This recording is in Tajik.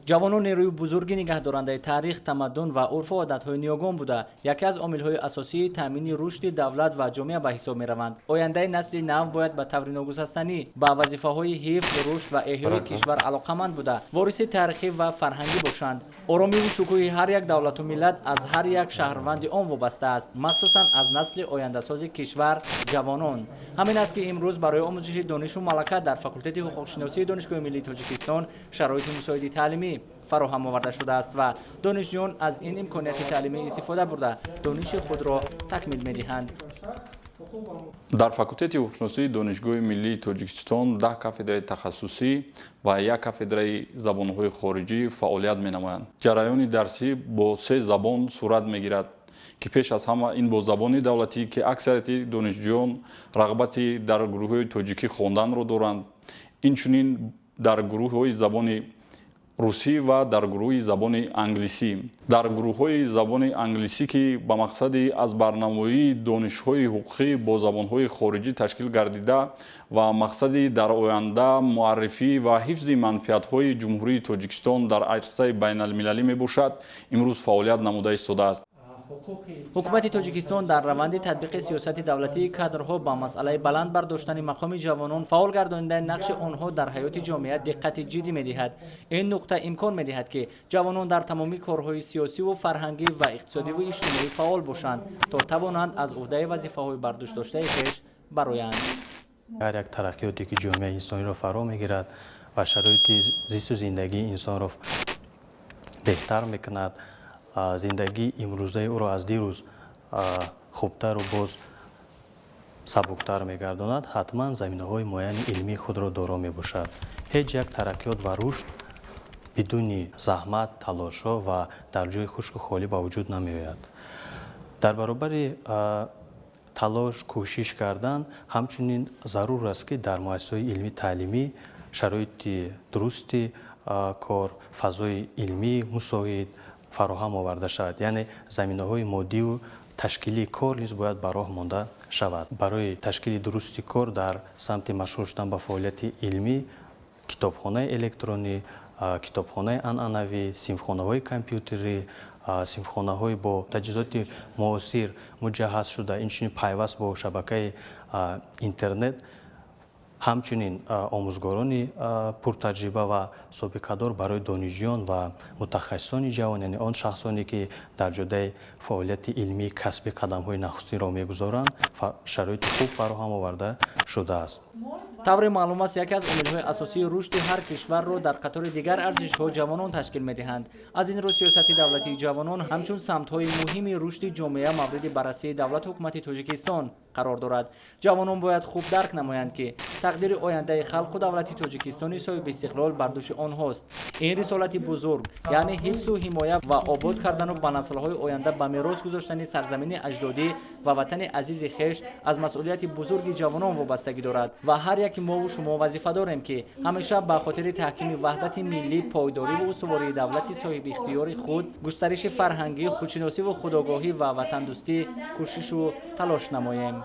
Ҷавонон нерӯи бузурги нигаҳдорандаи таърих, тамаддун ва урфу одатҳои ниёгон буда, яке аз омилҳои асосии таъмини рушди давлат ва ҷомеа ба ҳисоб мераванд. Ояндаи насли нав бояд ба таври ногусастанӣ ба вазифаҳои ҳифз, рушд ва эҳёи кишвар алоқаманд буда, вориси таърихӣ ва фарҳангӣ бошанд. Оромиву шукӯҳи ҳар як давлату миллат аз ҳар як шаҳрванди он вобаста аст, махсусан аз насли ояндасози кишвар ҷавонон. Ҳамин аст, ки имрӯз барои омӯзиши донишу малака дар факултети ҳуқуқшиносии Донишгоҳи миллии Тоҷикистон шароити мусоиди таълимӣ фароҳам оварда шудааст ва донишҷӯён аз ин имконияти таълимӣ истифода бурда, дониши худро такмил медиҳанд. Дар факултети ҳуқуқшиносии Донишгоҳи миллии Тоҷикистон 10 кафедраи тахассусӣ ва 1 кафедраи забонҳои хориҷӣ фаъолият менамоянд. Ҷараёни дарсӣ бо 3 забон сурат мегирад, ки пеш аз ҳама ин бо забони давлатӣ, ки аксарияти донишҷӯён рағбати дар гурӯҳҳои тоҷикӣ хонданро доранд, инчунин дар гурӯҳҳои забони русӣ ва дар гурӯҳи забони англисӣ. Дар гурӯҳҳои забони англисӣ, ки ба мақсади аз барнамоии донишҳои ҳуқуқӣ бо забонҳои хориҷӣ ташкил гардида ва мақсади дар оянда муаррифӣ ва ҳифзи манфиатҳои Ҷумҳурии Тоҷикистон дар арсаи байналмилалӣ мебошад, имрӯз фаъолият намуда истодааст. Ҳукумати Тоҷикистон дар раванди татбиқи сиёсати давлатии кадрҳо ба масъалаи баланд бардоштани мақоми ҷавонон, фаъол гардонидани нақши онҳо дар ҳаёти ҷомеа диққати ҷиддӣ медиҳад. Ин нуқта имкон медиҳад, ки ҷавонон дар тамоми корҳои сиёсиву фарҳангӣ ва иқтисодиву иҷтимоӣ фаъол бошанд, то тавонанд аз уҳдаи вазифаҳои бардӯшдоштаи хеш бароянд. Ҳар як тараққиёте, ки ҷомеаи инсониро фаро мегирад ва шароити зисту зиндагии инсонро беҳтар мекунад, зиндагии имрӯзаи ӯро аз дирӯз хубтару боз сабуктар мегардонад, ҳатман заминаҳои муайяни илмии худро доро мебошад. Ҳеҷ як тараққиёт ва рушд бидуни заҳмат, талошҳо ва дар ҷои хушку холӣ ба вуҷуд намеояд. Дар баробари талош, кӯшиш кардан, ҳамчунин зарур аст, ки дар муассисаҳои илмӣ таълимӣ шароити дурусти кор, фазои илмии мусоид фароҳам оварда шавад, яъне заминаҳои моддиву ташкилии кор низ бояд ба роҳ монда шавад. Барои ташкили дурусти кор дар самти машғул шудан ба фаъолияти илмӣ китобхонаи электронӣ, китобхонаи анъанавӣ, синфхонаҳои компютерӣ, синфхонаҳои бо таҷҳизоти муосир муҷаҳҳаз шуда, инчунин пайваст бо шабакаи интернет, ҳамчунин омӯзгорони пуртаҷриба ва собиқадор барои донишҷӯён ва мутахассисони ҷавон, яъне он шахсоне, ки дар ҷодаи фаъолияти илмии касбӣ қадамҳои нахустинро мегузоранд, шароити хуб фароҳам оварда шудааст. Тавре маълум аст, яке аз омилҳои асосии рушди ҳар кишварро дар қатори дигар арзишҳо ҷавонон ташкил медиҳанд. Аз ин рӯ сиёсати давлатии ҷавонон ҳамчун самтҳои муҳими рушди ҷомеа мавриди баррасии давлату ҳукумати Тоҷикистон қарор дорад. Ҷавонон бояд хуб дарк намоянд, ки тақдири ояндаи халқу давлати Тоҷикистони соҳибистиқлол бар дӯши онҳост. Ин рисолати бузург, яъне ҳифзу ҳимоя ва обод кардану ба наслҳои оянда ба мерос гузоштани сарзамини аҷдодӣ ва ватани азизи хеш, аз масъулияти бузурги ҷавонон вобастагӣ дорад ва ҳар яки мову шумо вазифа дорем, ки ҳамеша ба хотири таҳкими ваҳдати миллӣ, пойдориву устувории давлати соҳибихтиёри худ, густариши фарҳангӣ, худшиносиву худогоҳӣ ва ватандӯстӣ кӯшишу талош намоем.